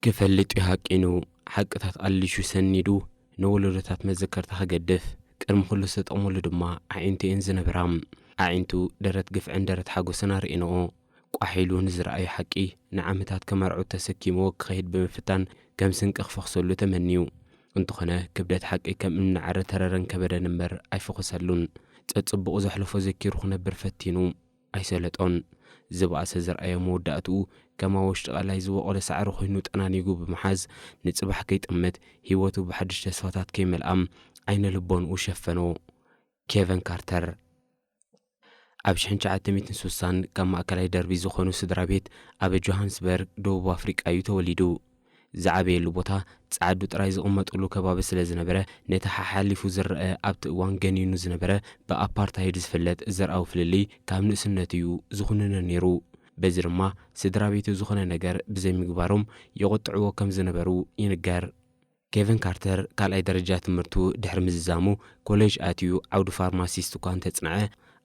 ክፈልጥ እዩ ሃቂኑ፣ ሓቅታት ኣልሹ ሰኒዱ፣ ንወለዶታት መዘከርታ ክገድፍ፣ ቅድሚ ኩሉ ዝተጠቕመሉ ድማ ኣዒንቱ እየን ዝነበራ። ኣዒንቱ ደረት ግፍዕን ደረት ሓጎስን ኣርእየንኦ። ቋሕ ኢሉ ንዝረኣዮ ሓቂ ንዓመታት ከመርዑት ተሰኪምዎ ክኸይድ ብምፍታን ከም ስንቂ ክፈኽሰሉ ተመንዩ። እንተኾነ ክብደት ሓቂ ከም እምኒ ዓረ ተረረን ከበደን እምበር ኣይፈኾሰሉን። ጸጽቡቑ ዘሕለፎ ዘኪሩ ክነብር ፈቲኑ። ኣይሰለጦን። ዝበኣሰ ዝረኣዮ መወዳእትኡ ከም ኣብ ውሽጢ ቀላይ ዝበቖለ ሳዕሪ ኮይኑ ጠናኒጉ ብምሓዝ ንጽባሕ ከይጥምት ህይወቱ ብሓድሽ ተስፋታት ከይመልኣም ዓይነ ልቦንኡ ሸፈኖ። ኬቨን ካርተር ኣብ ሽሕን ትሽዓተ ሚእትን ስሳን ካብ ማእከላይ ደርቢ ዝኾኑ ስድራ ቤት ኣብ ጆሃንስበርግ ደቡብ ኣፍሪቃ እዩ ተወሊዱ። ዝዓበየሉ ቦታ ጸዓዱ ጥራይ ዝቕመጥሉ ከባቢ ስለ ዝነበረ ነቲ ሓሓሊፉ ዝረአ ኣብቲ እዋን ገኒኑ ዝነበረ ብኣፓርታይድ ዝፍለጥ ዘርኣዊ ፍልልይ ካብ ንእስነቱ እዩ ዝኹንነ ነይሩ። በዚ ድማ ስድራ ቤቱ ዝኾነ ነገር ብዘይምግባሮም ይቕጥዕዎ ከም ዝነበሩ ይንገር። ኬቨን ካርተር ካልኣይ ደረጃ ትምህርቱ ድሕሪ ምዝዛሙ ኮሌጅ ኣትዩ ዓውዲ ፋርማሲስት እኳ እንተጽንዐ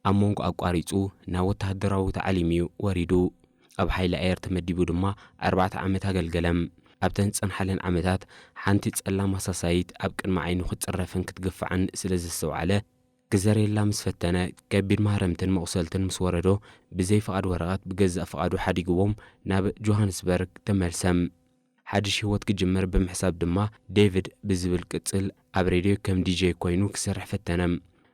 ኣብ መንጎ ኣቋሪጹ ናብ ወተሃደራዊ ተዓሊም እዩ ወሪዱ። ኣብ ሓይሊ ኣየር ተመዲቡ ድማ ኣርባዕተ ዓመት ኣገልገለም። ኣብተን ዝጸንሓለን ዓመታት ሓንቲ ጸላም ኣሳሳይት ኣብ ቅድሚ ዓይኑ ክትጽረፍን ክትግፋዕን ስለ ዘስተውዓለ ክዘርየላ ምስ ፈተነ ከቢድ ማህረምትን መቑሰልትን ምስ ወረዶ ብዘይ ፍቓድ ወረቐት ብገዛእ ፍቓዱ ሓዲግዎም ናብ ጆሃንስበርግ ተመልሰም። ሓድሽ ህይወት ክጅምር ብምሕሳብ ድማ ዴቪድ ብዝብል ቅጽል ኣብ ሬድዮ ከም ዲጄ ኮይኑ ክሰርሕ ፈተነ።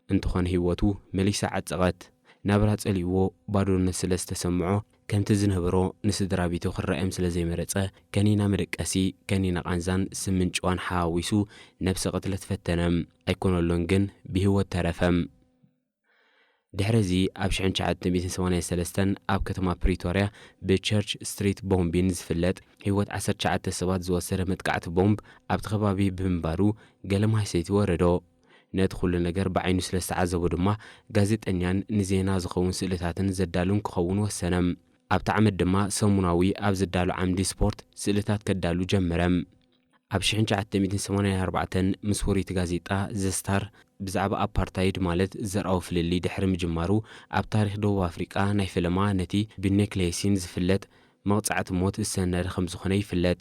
እንተኾነ ህይወቱ መሊሳ ዓጸቐት። ናብራ ጸሊእዎ ባዶነት ስለ ዝተሰምዖ ከምቲ ዝነበሮ ንስድራ ቤቱ ክረኣዮም ስለ ዘይመረጸ ከኒና መደቀሲ፣ ከኒና ቃንዛን ስምን ጭዋን ሓዋዊሱ ነብሰ ቅትለት ፈተነ። ኣይኮነሎን ግን ብህይወት ተረፈ። ድሕሪ እዚ ኣብ ሽሕን ትሽዓተ ሚእትን ሰማንያን ሰለስተን ኣብ ከተማ ፕሪቶርያ ብቸርች ስትሪት ቦምቢን ዝፍለጥ ህይወት ዓሰርተ ትሽዓተ ሰባት ዝወሰደ መጥቃዕቲ ቦምብ ኣብቲ ከባቢ ብምንባሩ ገለ ማህሰይቲ ወረዶ። ነቲ ኩሉ ነገር ብዓይኑ ስለ ዝተዓዘቦ ድማ ጋዜጠኛን ንዜና ዝኸውን ስእልታትን ዘዳሉን ክኸውን ወሰነ። ኣብቲ ዓመት ድማ ሰሙናዊ ኣብ ዝዳሎ ዓምዲ ስፖርት ስእልታት ከዳሉ ጀመረ። ኣብ ሽሕን ትሽዓተ ሚእትን ሰማንያን ኣርባዕተን ምስ ውሪት ጋዜጣ ዘ ስታር ብዛዕባ ኣፓርታይድ ማለት ዘርኣዊ ፍልልይ ድሕሪ ምጅማሩ ኣብ ታሪኽ ደቡብ ኣፍሪቃ ናይ ፈለማ ነቲ ብኔክሌሲን ዝፍለጥ መቕጻዕቲ ሞት ዝሰነደ ከም ዝኾነ ይፍለጥ።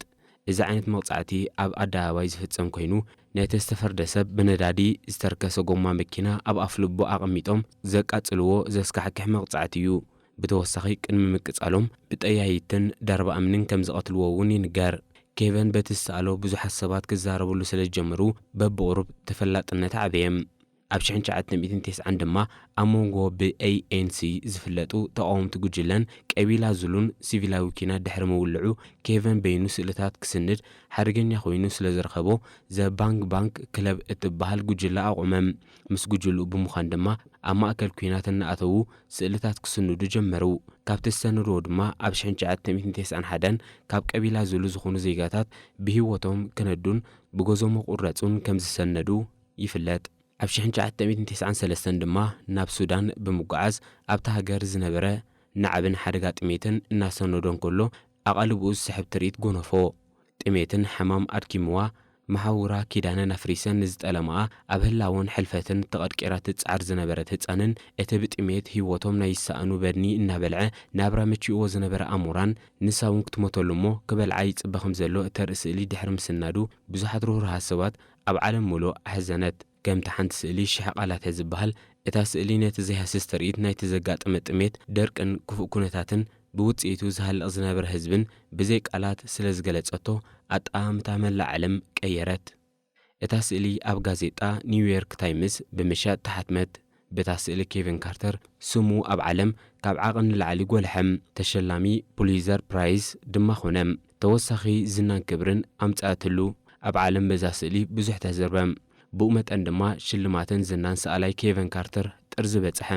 እዚ ዓይነት መቕጻዕቲ ኣብ ኣደባባይ ዝፍጸም ኮይኑ ነቲ ዝተፈርደ ሰብ ብነዳዲ ዝተርከሰ ጎማ መኪና ኣብ ኣፍልቡ ኣቐሚጦም ዘቃጽልዎ ዘስካሕክሕ መቕጻዕቲ እዩ። ብተወሳኺ ቅድሚ ምቅጻሎም ብጠያይትን ደርባ እምንን ከም ዝቐትልዎ እውን ይንገር። ኬቨን በቲ ዝሰኣሎ ብዙሓት ሰባት ክዛረብሉ ስለ ዝጀመሩ በብቑሩብ ተፈላጥነት ዓበየ። ኣብ ሽሕን ትሽዓተ ሚእትን ተስዓን ድማ ኣብ መንጎ ብኤ ኤን ሲ ዝፍለጡ ተቓወምቲ ጉጅለን ቀቢላ ዙሉን ሲቪላዊ ኲናት ድሕሪ ምውልዑ ኬቨን በይኑ ስእልታት ክስንድ ሓደገኛ ኮይኑ ስለ ዝረኸቦ ዘ ባንግ ባንግ ክለብ እትበሃል ጉጅለ ኣቑመ። ምስ ጉጅልኡ ብምዃን ድማ ኣብ ማእከል ኲናት እናኣተዉ ስእልታት ክስንዱ ጀመሩ። ካብቲ ዝሰነድዎ ድማ ኣብ ሽሕን ትሽዓተ ሚእትን ተስዓን ሓደን ካብ ቀቢላ ዙሉ ዝኾኑ ዜጋታት ብህይወቶም ክነዱን ብገዞም ክቑረጹን ከም ዝሰነዱ ይፍለጥ። ኣብ ሽሕን ትሽዓተ ሚእትን ተስዓን ሰለስተን ድማ ናብ ሱዳን ብምጉዓዝ ኣብታ ሃገር ዝነበረ ናዕብን ሓደጋ ጥሜትን እናሰነዶ እንከሎ ኣቓልብኡ ዝስሕብ ትርኢት ጎነፎ። ጥሜትን ሕማም ኣድኪምዋ መሓውራ ኪዳነን ኣፍሪሰን ንዝጠለምኣ ኣብ ህላወን ሕልፈትን ተቐድቂራ ትጽዓር ዝነበረት ህጻንን እቲ ብጥሜት ህይወቶም ናይ ዝሰኣኑ በድኒ እናበልዐ ናብራ መቺእዎ ዝነበረ ኣሞራን ንሳ እውን ክትሞተሉ እሞ ክበልዓ ይጽበ ከም ዘሎ እተርኢ ስእሊ ድሕሪ ምስናዱ ብዙሓት ርህሩሃት ሰባት ኣብ ዓለም ምሉእ ኣሕዘነት። ከምቲ ሓንቲ ስእሊ ሽሕ ቃላት እያ ዝበሃል፣ እታ ስእሊ ነቲ ዘይሃስስ ትርኢት ናይቲ ዘጋጠመ ጥሜት፣ ደርቅን ክፉእ ኩነታትን ብውጽኢቱ ዝሃልቕ ዝነበረ ህዝብን ብዘይ ቃላት ስለ ዝገለጸቶ ኣጠማምታ መላእ ዓለም ቀየረት። እታ ስእሊ ኣብ ጋዜጣ ኒውዮርክ ታይምስ ብምሻጥ ተሓትመት። በታ ስእሊ ኬቨን ካርተር ስሙ ኣብ ዓለም ካብ ዓቐን ንላዕሊ ጎልሐ። ተሸላሚ ፑሊዘር ፕራይዝ ድማ ኾነ። ተወሳኺ ዝናን ክብርን ኣምጽኣትሉ። ኣብ ዓለም በዛ ስእሊ ብዙሕ ተዘርበ። ብኡ መጠን ድማ ሽልማትን ዝናን ሰኣላይ ኬቨን ካርተር ጥርዚ በጽሐ።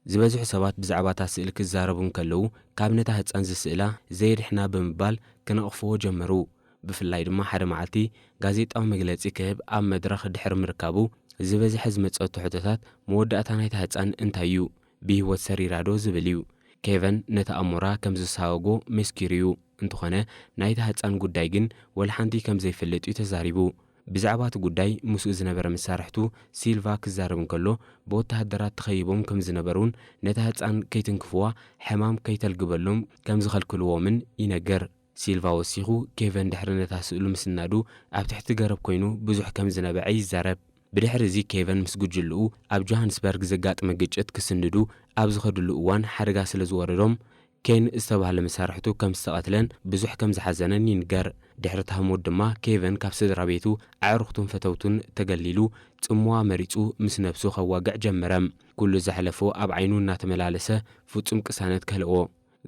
ዝበዝሑ ሰባት ብዛዕባ እታ ስእሊ ክዛረቡ እንከለዉ ካብ ነታ ህጻን ዝስእላ ዘየድሕና ብምባል ክነቕፍዎ ጀመሩ። ብፍላይ ድማ ሓደ መዓልቲ ጋዜጣዊ መግለጺ ክህብ ኣብ መድረኽ ድሕሪ ምርካቡ ዝበዝሐ ዝመጸቱ ሕቶታት መወዳእታ ናይታ ህጻን እንታይ እዩ? ብህይወት ሰሪራ ዶ ዝብል እዩ። ኬቨን ነቲ ኣሞራ ከም ዝሳወጎ መስኪሩ እዩ። እንተኾነ ናይታ ህጻን ጉዳይ ግን ወላ ሓንቲ ከም ዘይፈልጥ እዩ ተዛሪቡ። ብዛዕባ እቲ ጉዳይ ምስኡ ዝነበረ መሳርሕቱ ሲልቫ ክዛረብ እንከሎ ብወተሃደራት ተኸይቦም ከም ዝነበሩን ነታ ህጻን ከይትንክፍዋ ሕማም ከይተልግበሎም ከም ዝኸልክልዎምን ይነግር። ሲልቫ ወሲኹ፣ ኬቨን ድሕሪ ነታ ስእሉ ምስናዱ ኣብ ትሕቲ ገረብ ኮይኑ ብዙሕ ከም ዝነበዐ ይዛረብ። ብድሕሪ እዚ ኬቨን ምስ ጉጅልኡ ኣብ ጆሃንስበርግ ዘጋጠመ ግጭት ክስንዱ ኣብ ዝኸድሉ እዋን ሓደጋ ስለ ዝወረዶም፣ ኬን ዝተባህለ መሳርሕቱ ከም ዝተቐትለን ብዙሕ ከም ዝሓዘነን ይንገር። ድሕሪ እቲ ህሞት ድማ ኬቨን ካብ ስድራ ቤቱ፣ ኣዕሩኽቱን ፈተውቱን ተገሊሉ፣ ጽምዋ መሪጹ ምስ ነብሱ ከዋግዕ ጀመረ። ኩሉ ዘሕለፎ ኣብ ዓይኑ እናተመላለሰ ፍጹም ቅሳነት ከልኦ።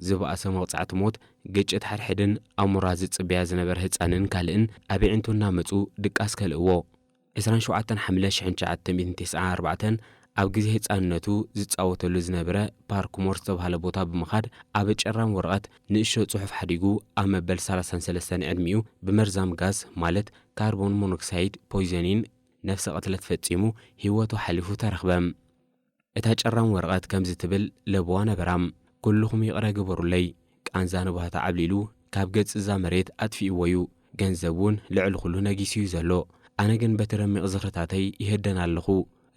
ዝበኣሰ መቕጻዕቲ ሞት፣ ግጭት ሓድሕድን ኣብ ሞራ ዝጽበያ ዝነበረ ህጻንን ካልእን ኣብ ኣዒንቱ እናመጹ ድቃስ ከልእዎ። ዕስራን ሸውዓተን ሓምለ ሽሕን ትሽዓተ ሚእትን ተስዓን ኣርባዕተን ኣብ ግዜ ህጻንነቱ ዝጻወተሉ ዝነበረ ፓርክሞር ዝተባህለ ቦታ ብምኻድ ኣብ ጨራም ወረቐት ንእሽቶ ጽሑፍ ሓዲጉ ኣብ መበል ሰላሳን ሰለስተን ዕድሚኡ ብመርዛም ጋዝ ማለት ካርቦን ሞኖክሳይድ ፖይዘኒን ነፍሰ ቅትለት ፈጺሙ ህይወቱ ሓሊፉ ተረኽበ። እታ ጨራም ወረቐት ከምዚ ትብል ለበዋ ነበራ፣ "ኩልኹም ይቕረ ግበሩለይ። ቃንዛ ንባህታ ዓብሊሉ ካብ ገጽ እዛ መሬት ኣጥፊእዎ እዩ። ገንዘብ እውን ልዕሊ ኩሉ ነጊሱ እዩ ዘሎ። ኣነ ግን በቲ ረሚቕ ዝኽርታተይ ይህደን ኣለኹ።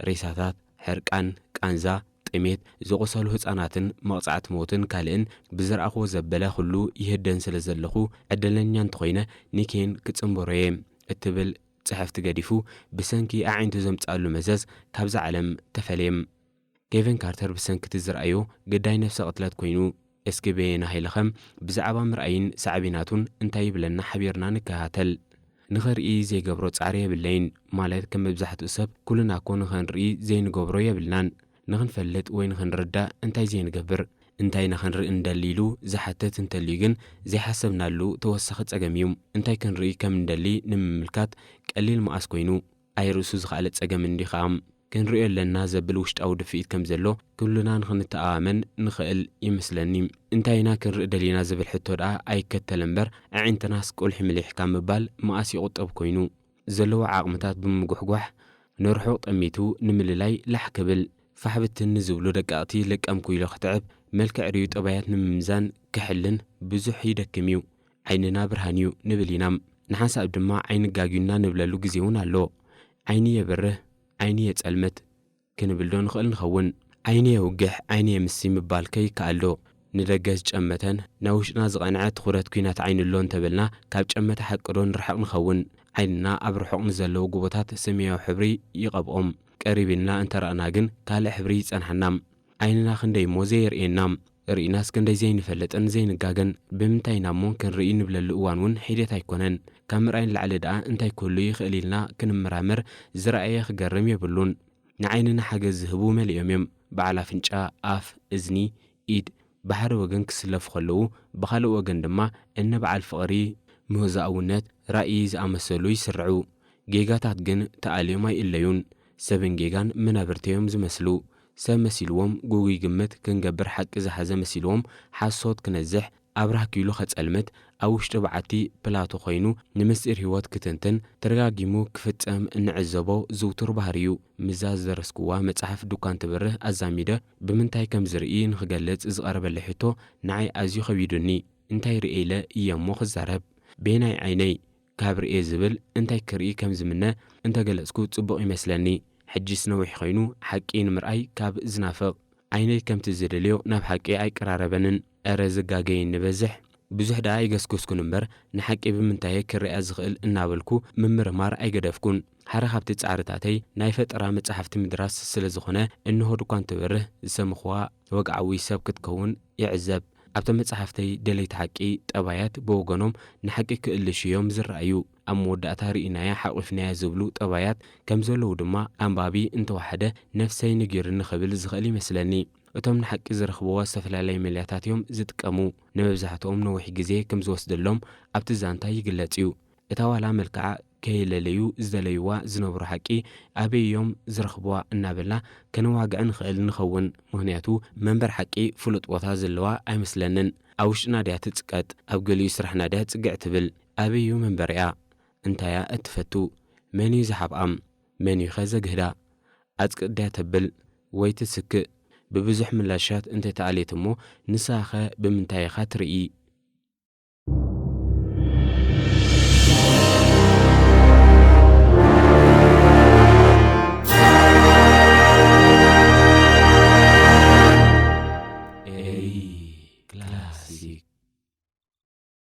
ሬሳታት፣ ሕርቃን፣ ቃንዛ፣ ጥሜት፣ ዝቖሰሉ ህጻናትን መቕጻዕቲ ሞትን ካልእን ብዝረኣኽዎ ዘበለ ኩሉ ይህደን ስለ ዘለኹ ዕድለኛ እንተኾይነ ንኬን ክጽንበሮ እየ" እትብል ጽሕፍቲ ገዲፉ ብሰንኪ ኣዒንቱ ዘምጽኣሉ መዘዝ ካብዛ ዓለም ተፈልየ። ኬቨን ካርተር ብሰንኪ እቲ ዝረኣዮ ግዳይ ነፍሰ ቅትለት ኮይኑ፣ እስኪ በየናይ ኢልኸ ብዛዕባ ምርኣይን ሳዕቤናቱን እንታይ ይብለና ሓቢርና ንከታተል። ንኸርኢ ዘይገብሮ ጻዕሪ የብለይን፣ ማለት ከም መብዛሕትኡ ሰብ ኩልና እኮ ንኸንርኢ ዘይንገብሮ የብልናን። ንኽንፈልጥ ወይ ንኽንርዳእ እንታይ ዘይንገብር፣ እንታይ ኢና ክንርኢ እንደሊ ኢሉ ዝሓትት እንተልዩ ግን ዘይሓሰብናሉ ተወሳኺ ጸገም እዩ። እንታይ ክንርኢ ከም እንደሊ ንምምልካት ቀሊል መኣስ ኮይኑ፣ ኣይ ርእሱ ዝኸኣለ ጸገም እንዲ ኸኣ። ክንርእዮ ኣለና ዘብል ውሽጣዊ ድፍኢት ከም ዘሎ ኩልና ንኽንተኣማመን ንኽእል ይመስለኒ። እንታይ ኢና ክንርኢ ደሊና ዝብል ሕቶ ደኣ ኣይከተል እምበር፣ ኣዒንትናስ ቁልሒ ምሊሕ ካብ ምባል መኣስ ይቑጠብ ኮይኑ። ዘለዎ ዓቕምታት ብምጉሕጓሕ ንርሑቕ ጠሚቱ ንምልላይ ላሕ ክብል፣ ፋሕ ብትን ንዝብሉ ደቀቕቲ ለቀምኩ ኢሉ ክትዕብ፣ መልክዕ ርእዩ ጠባያት ንምምዛን ክሕልን ብዙሕ ይደክም እዩ። ዓይንና ብርሃን እዩ ንብል ኢና። ንሓንሳብ ድማ ዓይኒ ጋግዩና ንብለሉ ግዜ እውን ኣሎ። ዓይኒ የብርህ፣ ዓይኒ የጸልምት ክንብል ዶ ንኽእል ንኸውን? ዓይኒ የውግሕ፣ ዓይኒ የምሲ ምባልከ ይከኣል ዶ? ንደገ ዝጨመተን ናብ ውሽጥና ዝቐንዐ ትኹረት ኲናት ዓይኒ ኣሎ እንተበልና፣ ካብ ጨመተ ሓቂ ዶ ንርሕቕ ንኸውን? ዓይንና ኣብ ርሑቕ ንዘለዉ ጎቦታት ሰማያዊ ሕብሪ ይቐብኦም። ቀሪብ ኢልና እንተረኣና ግን ካልእ ሕብሪ ይጸንሓና። ዓይንና ክንደይ እሞ ዘየርእየና? ርኢናስ ክንደይ ዘይንፈልጥን ዘይንጋገን? ብምንታይ ኢና እሞ ክንርኢ ንብለሉ እዋን እውን ሒደት ኣይኮነን። ካብ ምርኣይ ንላዕሊ ደኣ እንታይ ክህሉ ይኽእል ኢልና ክንመራመር ዝረኣየ ክገርም የብሉን። ንዓይንና ሓገዝ ዝህቡ መሊኦም እዮም። በዓል ኣፍንጫ፣ ኣፍ፣ እዝኒ፣ ኢድ ብሓደ ወገን ክስለፉ ከለዉ፣ ብኻልእ ወገን ድማ እኒ በዓል ፍቕሪ፣ ምህዞኣውነት፣ ራእይ ዝኣመሰሉ ይስርዑ። ጌጋታት ግን ተኣልዮም ኣይእለዩን። ሰብን ጌጋን መናብርተዮም ዝመስሉ። ሰብ መሲልዎም ግጉይ ግምት ክንገብር ሓቂ ዝሓዘ መሲልዎም ሓሶት ክነዝሕ ኣብራህ ኪሉ ከጸልምት፣ ኣብ ውሽጢ በዓቲ ፕላቶ ኮይኑ ንምስጢር ህይወት ክትንትን ተደጋጊሙ ክፍጸም እንዕዘቦ ዝውቱር ባህሪ እዩ። ምስዛ ዝደረስኩዋ መጽሓፍ ዱኳን ትበርህ ኣዛሚደ ብምንታይ ከም ዝርኢ ንኽገልጽ ዝቐረበለይ ሕቶ ንዓይ ኣዝዩ ከቢዱኒ። እንታይ ርእየ ኢለ እየ እሞ ክዛረብ? በየናይ ዓይነይ ካብ ርእየ ዝብል እንታይ ክርኢ ከም ዝምነ እንተገለጽኩ ጽቡቕ ይመስለኒ። ሕጂስ ነዊሕ ኮይኑ ሓቂ ንምርኣይ ካብ ዝናፍቕ። ዓይነይ ከምቲ ዝደልዮ ናብ ሓቂ ኣይቀራረበንን። እረ ዝጋገየኒ በዝሕ። ብዙሕ ደኣ ኣይገስገስኩን እምበር ንሓቂ ብምንታየ ክርእያ ዝኽእል እናበልኩ ምምርማር ኣይገደፍኩን። ሓደ ካብቲ ጻዕርታተይ ናይ ፈጠራ መጻሕፍቲ ምድራስ ስለ ዝኾነ፣ እንሆ ድኳን ትበርህ ዝሰምኽዋ ወግዓዊ ሰብ ክትከውን ይዕዘብ። ኣብቶም መጻሕፍተይ ደለይቲ ሓቂ ጠባያት ብወገኖም ንሓቂ ክእልሹ እዮም ዝረኣዩ። ኣብ መወዳእታ ርኢናያ ሓቒፍናያ ዝብሉ ጠባያት ከም ዘለዉ ድማ ኣንባቢ እንተወሓደ ነፍሰይ ንጊርኒ ክብል ዝኽእል ይመስለኒ። እቶም ንሓቂ ዝረኽብዋ ዝተፈላለዩ ሜላታት እዮም ዝጥቀሙ። ንመብዛሕትኦም ነዊሕ ግዜ ከም ዝወስደሎም ኣብቲ ዛንታ ይግለጽ እዩ። እታ ዋላ መልክዓ ከየለለዩ ዝደለይዋ ዝነብሩ ሓቂ ኣበይ እዮም ዝረኽብዋ እናበልና ከነዋግዕ ንኽእል ንኸውን። ምኽንያቱ መንበር ሓቂ ፍሉጥ ቦታ ዘለዋ ኣይመስለንን። ኣብ ውሽጥና ድያ ትጽቀጥ፣ ኣብ ገሊኡ ስራሕና ድያ ጽግዕ ትብል? ኣበይ እዩ መንበሪኣ? እንታያ እትፈቱ? መን እዩ ዝሓብኣም? መን እዩኸ ዘግህዳ? ኣጽቅጥ ድያ ተብል ወይ ትስክእ? ብብዙሕ ምላሻት እንተተኣልየት እሞ ንስኻኸ ብምንታይ ኢኻ ትርኢ? ኤሪ ክላሲክ።